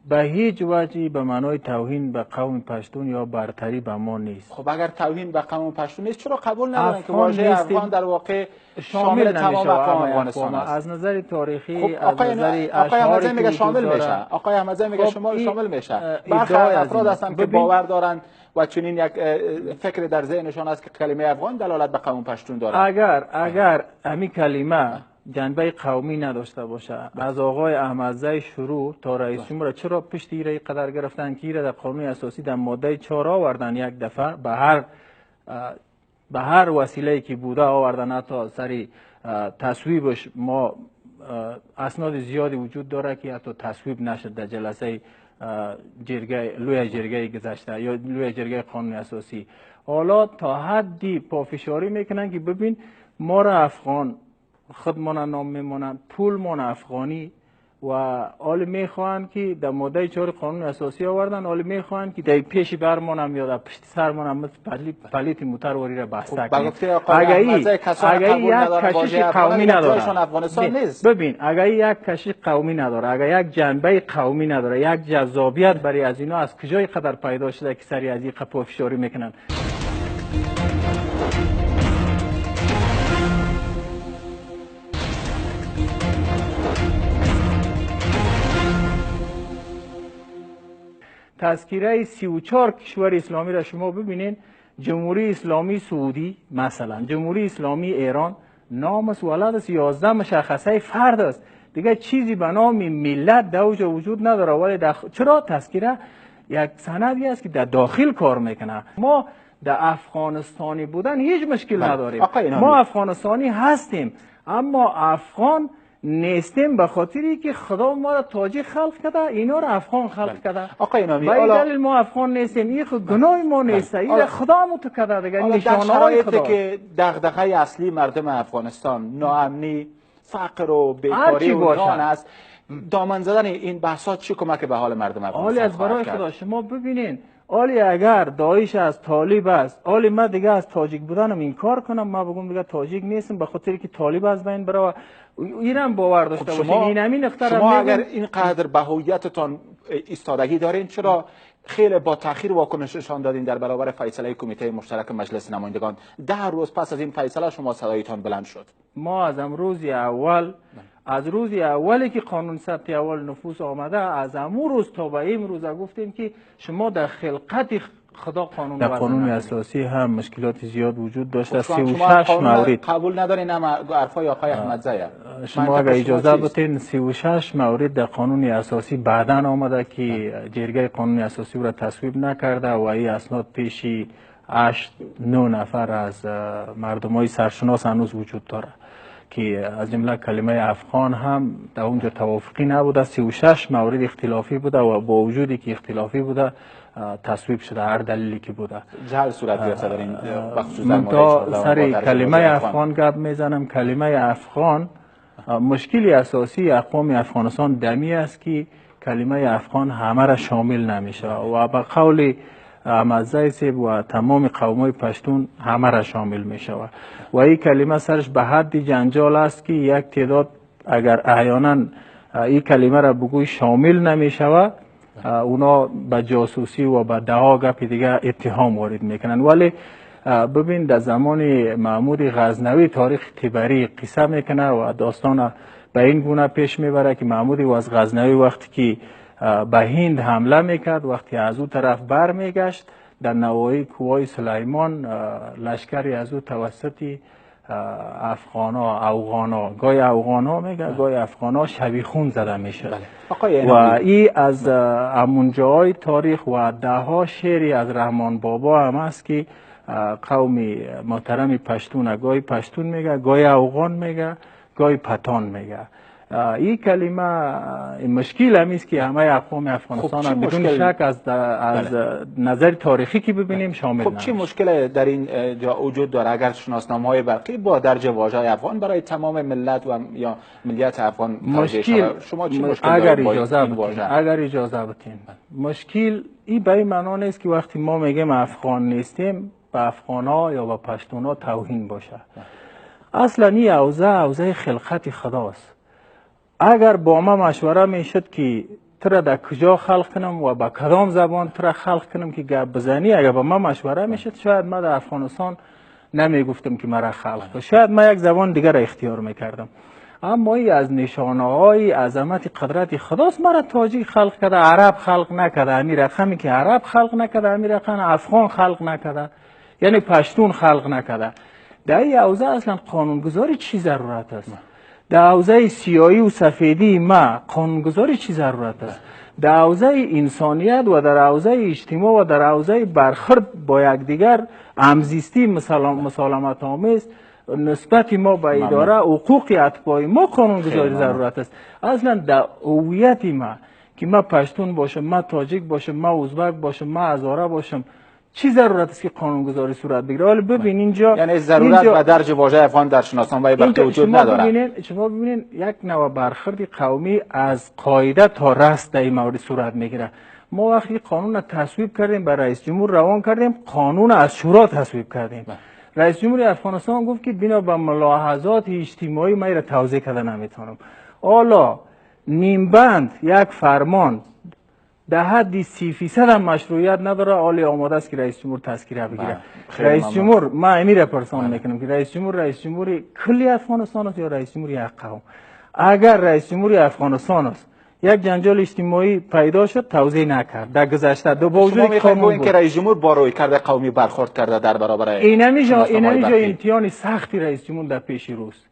به هیچ وجهی به معنای توهین به قوم پشتون یا برتری به ما نیست. خب اگر توهین به قوم پشتون نیست چرا قبول ندارن که واژه افغان در واقع شامل تمام اقوام افغانستان است؟ از نظر تاریخی، خب از نظر آقای احمدزی میگه شامل میشه. آقای احمدزی میگه شما شامل میشه. برخی افراد هستن که باور دارن و چنین یک فکر در ذهنشان است که کلمه افغان دلالت به قوم پشتون داره. اگر همین کلمه جنبه قومی نداشته باشه، از آقای احمدزی شروع تا رئیس جمهور، چرا پشت ایره قدر گرفتن که ایره در قانون اساسی در ماده 4 آوردن؟ یک دفعه به هر وسیله‌ای که بوده آوردن، حتی سری تصویبش ما اسناد زیادی وجود داره که حتی تصویب نشد در جلسه جرگه لوی جرگه گذشته یا لوی جرگه قانون اساسی. حالا تا حدی پافشاری میکنن که ببین ما را افغان خودمان نام میمانند، پولمان افغانی، و حال میخواهند که در ماده 4 قانون اساسی آوردن، حال میخواهند که در پیش برمان هم یا در پشت سرمان هم پلیت موترواری را بسته کنیم. اگر یک کشش قومی نداره، ببین اگر یک کشش قومی نداره، اگر یک جنبه قومی نداره، یک جذابیت برای از اینا از کجای قدر پیدا شده که سری از این پافشاری میکنن؟ تذکیره 34 کشور اسلامی را شما ببینین، جمهوری اسلامی سعودی مثلا، جمهوری اسلامی ایران، نام است، ولد است، 11 مشخصه فرد است، دیگه چیزی به نام ملت در اوج وجود نداره. ولی چرا تذکیره یک سندی است که در داخل کار میکنه. ما در افغانستانی بودن هیچ مشکل نداریم، ما افغانستانی هستیم، اما افغان نیستیم به خاطری که خدا ما را تاجیک خلق کرده، اینا را افغان خلق کرده. آقای نامی، به این دلیل ما افغان نیستیم. این خود گناه ما نیست، این خدا ما تو کرده دیگه. نشانه‌های خدا که دغدغه اصلی مردم افغانستان ناامنی، فقر و بیکاری و نان است، دامن زدن این بحث‌ها چی کمک به حال مردم افغانستان؟ از برای خدا شما ببینین، آلی اگر داعش است، طالب است، آلی من دیگه از تاجیک بودنم انکار کنم، من بگم دیگه تاجیک نیستم به خاطر که طالب از بین بره، اینم باور داشته باشین. این همین شما اگر اینقدر به هویتتان ایستادگی دارین، چرا خیلی با تاخیر واکنش نشان دادین در برابر فیصله کمیته مشترک مجلس نمایندگان؟ 10 روز پس از این فیصله شما صدایتان بلند شد. ما از امروز اول، از روز اولی که قانون ثبت اول نفوس آمده، از امو روز تا به امروز گفتیم که شما در خلقت خدا قانون در قانون اساسی هم مشکلات زیاد وجود داشته. 36 مورد قبول ندارین هم حرفای آقای احمدزی. شما اگر اجازه بدین 36 مورد در قانون اساسی بعداً آمده که جرگه قانون اساسی را تصویب نکرده و این اسناد پیشی 8 9 نفر از مردمای سرشناس هنوز وجود داره که از جمله کلمه افغان هم در اونجا توافقی نبوده. 36 مورد اختلافی بوده و با وجودی که اختلافی بوده تصویب شده، هر دلیلی که بوده. جهل صورت گرفته در این بخصوص در مورد سر کلمه افغان گپ میزنم. کلمه افغان مشکل اساسی اقوام افغانستان دمی است که کلمه افغان همه را شامل نمیشه و به قول احمدزی صاحب و تمام قومای پشتون همه را شامل می شود و این کلمه سرش به حد جنجال است که یک تعداد اگر احیانا این کلمه را بگوی شامل نمی شود، اونا به جاسوسی و به دها گپ دیگه اتهام وارد میکنن. ولی ببین در زمان محمود غزنوی تاریخ تبری قصه میکنه و داستان به این گونه پیش میبره که محمود غزنوی وقتی که به هند حمله میکرد، وقتی از او طرف بر میگشت در نواحی کوهای سلیمان لشکری از او توسط افغانا، اوغانا، گاهی اوغانا میگه گاهی افغانا، شبیخون زده میشه. و این از همون جای تاریخ و ده شعری از رحمان بابا هم است که قوم محترم پشتون گاهی پشتون میگه، گاهی اوغان میگه، گاهی پتان میگه. این کلمه مشکل هم است که همه اقوام افغانستان خب بدون شک از نظر تاریخی که ببینیم شامل. خب چه مشکل در این جا وجود داره اگر شناسنامه‌های برقی با درج واژه افغان برای تمام ملت و یا ملیت افغان مشکل شما چه مشکل اگر اجازه بدین، اگر اجازه بدین، مشکل این به این معنا نیست که وقتی ما میگیم افغان نیستیم به افغان‌ها یا به پشتون‌ها توهین باشه. اصلا این حوزه خلقت خداست. اگر با ما مشوره میشد که تو را در کجا خلق کنم و با کدام زبان تو را خلق کنم که گپ بزنی، اگر با ما مشوره میشد شاید ما در افغانستان نمیگفتم که مرا خلق کن، شاید ما یک زبان دیگر را اختیار میکردم. اما ای از نشانه های عظمت قدرت خداست، مرا تاجیک خلق کرده، عرب خلق نکرده. همین رقمی که عرب خلق نکرده، همین رقم افغان خلق نکرده، یعنی پشتون خلق نکرده. در این حوزه اصلا قانونگذاری چی ضرورت است؟ در حوزه سیاهی و سفیدی ما قانونگذاری چی ضرورت است؟ در حوزه انسانیت و در حوزه اجتماع و در حوزه برخورد با یکدیگر، همزیستی مسالمت آمیز، نسبت ما به اداره، حقوق اتباع ما قانونگذاری ضرورت است. اصلا در هویت ما که ما پشتون باشم، ما تاجیک باشم، ما ازبک باشم، ما هزاره باشم، چی ضرورت است که قانونگذاری صورت بگیره؟ حالا ببین اینجا، یعنی ضرورت و درج واژه افغان در شناسنامه برقی وجود نداره. شما ببینین یک نوع برخورد قومی از قاعده تا رأس در این مورد صورت میگیره. ما وقتی قانون را تصویب کردیم، به رئیس جمهور روان کردیم، قانون از شورا تصویب کردیم. رئیس جمهور افغانستان گفت که بنا به ملاحظات اجتماعی من را توضیح کرده نمیتونم. حالا نیمبند یک فرمان در حد 30% هم مشروعیت نداره، حالی آماده است که رئیس جمهور تذکره بگیره. رئیس جمهور، ما امی را پرسان میکنم که رئیس جمهور رئیس جمهور کلی افغانستان است یا رئیس جمهور یک قوم؟ اگر رئیس جمهور افغانستان است، یک جنجال اجتماعی پیدا شد، توضیح نکرد در گذشته دو با وجود قانون که رئیس جمهور با رویکرد قومی برخورد کرده در برابر اینمی جا امتحان سختی رئیس جمهور در پیش روست.